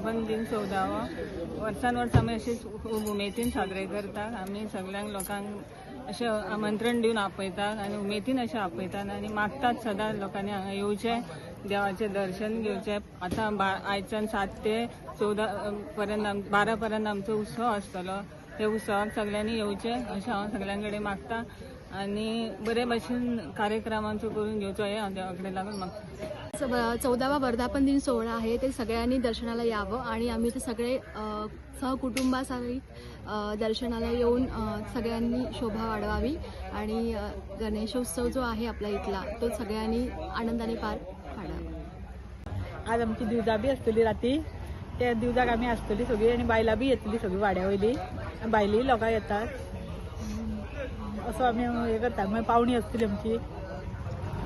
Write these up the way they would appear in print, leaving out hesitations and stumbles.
वर्धापन दिन 14वो. वर्सान वर्स आमी अशीच खूब उमेदीन साजरे करतात. आमी सगळ्यांक लोकांक अशें आमंत्रण दिवन आपयतात आनी उमेदीन अशें आपयतात आनी मागतात सदां लोकांनी हांगा येवचें, देवाचें दर्शन घेवचें. आतां आयच्यान 7 ते 14 पर्यंत, 12 पर्यंत आमचो उत्सव आसतलो. त्या उत्सवाक सगळ्यांनी येवचें अशें हांव सगळ्यां कडेन मागता आनी बरे भशेन कार्यक्रम आमचो करून घेवचो हें हांव देवा कडेन लागून मागता. 14वा वर्धापन दिन सोहळा आहे, ते सगळ्यांनी दर्शनाला यावं आणि आम्ही ते सगळे सहकुटुंबासहित दर्शनाला येऊन सगळ्यांनी शोभा वाढवावी आणि गणेशोत्सव जो आहे आपला इथला तो सगळ्यांनी आनंदाने पार पाडावा. आज आमची दिवजा बी आसतली राती, त्या दिवजाक आमी आसतली सगळी आनी बायलां बी येतली सगळी वाड्या वयली, भायली लोकां येतात. असो आमी हें करता. मागीर पावणी आसतली आमची,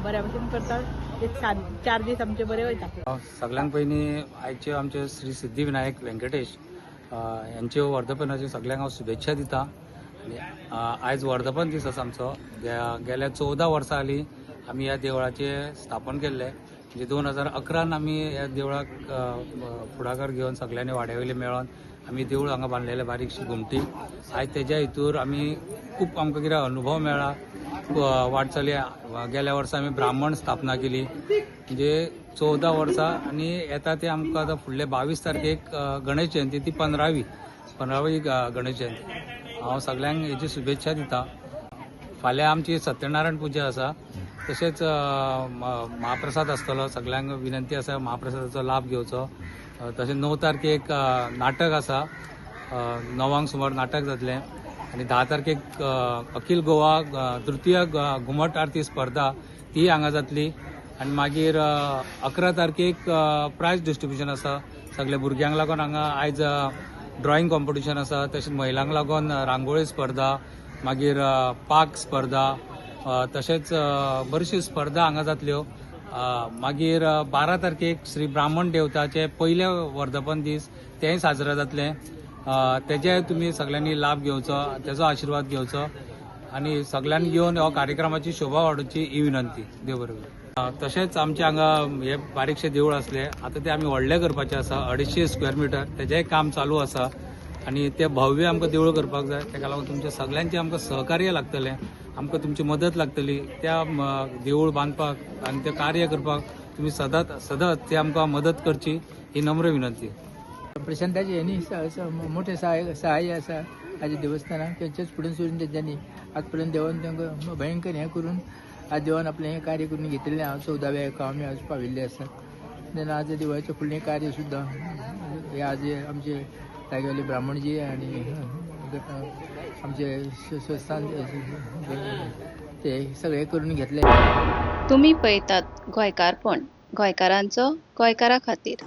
बऱ्या भशेन करतात. एक 7 4 दीस आमचे बरे वयता. सगळ्यांत पयलीं आयचे आमचे श्री सिद्धिविनायक व्यंकटेश यांचे वर्धापनाच्यो सगळ्यांक हांव शुभेच्छा दिता. आनी आयज वर्धापन दीस आसा आमचो. गेल्या 14 वर्सां जालीं आमी ह्या देवळाचें स्थापन केल्लें. म्हणजे 2011 आमी ह्या देवळाक फुडाकार घेवन सगळ्यांनी वाड्या वयले मेळोन आमी देवूळ हांगा बांदलेलें, बारीकशी घुमटी. आयज तेज्या हितूर आमी खूब आमकां कितें अनुभव मेळ्ळा, वाटचाली. गेल्या वर्सा आमी ब्राह्मण स्थापना केली, म्हणजे 14 वर्सां. आनी येता ते आमकां आतां फुडले 22 तारखेक गणेश जयंती, ती 15वी गणेश जयंती. हांव सगळ्यांक हेची शुभेच्छा दिता. फाल्यां आमची सत्यनारायण पुजा आसा, तशेंच महाप्रसाद आसतलो. सगळ्यांक विनंती आसा महाप्रसादाचो लाभ घेवचो. तशें 9 तारखेक नाटक आसा, 9 सुमार नाटक जातलें. आनी 10 तारखेक अखिल गोवा तृतीय घुमट आरती स्पर्धा ती हांगा जातली. आनी मागीर 11 तारखेक प्रायज डिस्ट्रिब्युशन आसा. सगल्या भुरग्यांक लागून हांगा आयज ड्रॉइंग कॉम्पिटिशन आसा, तशेंच महिलांक लागून रांगोळी स्पर्धा, मागीर पाक स्पर्धा, तशेंच बऱ्योचश्यो स्पर्धा हांगा जातल्यो. मागीर 12 तारखेक श्री ब्राह्मण देवताचे पयले वर्धापन दीस तेंय साजरे जातलें. तेजे तुमी सगळ्यांनी लाभ घेवचो, तेजो आशिर्वाद घेवचो आनी सगळ्यांनी येवन हो कार्यक्रमाची शोभा वाडोवची ही विनंती. देव बरें करूं. तशेंच आमचे हांगा हे बारीकशें देवूळ आसलें, आतां तें आमी व्हडलें करपाचें आसा, 250 स्क्वेअर मिटर तेजेंय काम चालू आसा आनी तें भव्य आमकां देवूळ करपाक जाय. तेका लागून तुमचें सगळ्यांचें आमकां सहकार्य लागतलें, आमकां तुमची मदत लागतली. त्या देवूळ बांदपाक आनी तें कार्य करपाक तुमी सदांच सदांच ते आमकां मदत करची ही नम्र विनंती. प्रशांताचे यांनी मोठे सहाय्य आसा आज देवस्थानाक, तेंच्याच फुडें सरून तेंच्यांनी आजपर्यंत देवान तांकां भयंकर हें करून आज देवान आपलें हें कार्य करून घेतिल्लें. हांव 14व्या हेका आमी आज पाविल्ले आसा. तेन्ना आज देवाचें फुडलें कार्य सुद्दां हे आज आमचे तागेले ब्राह्मणजी आनी आमचे संस्थान ते सगळे करून घेतले. तुमी पळयतात गोंयकारपण, गोंयकारांचो गोंयकारा खातीर.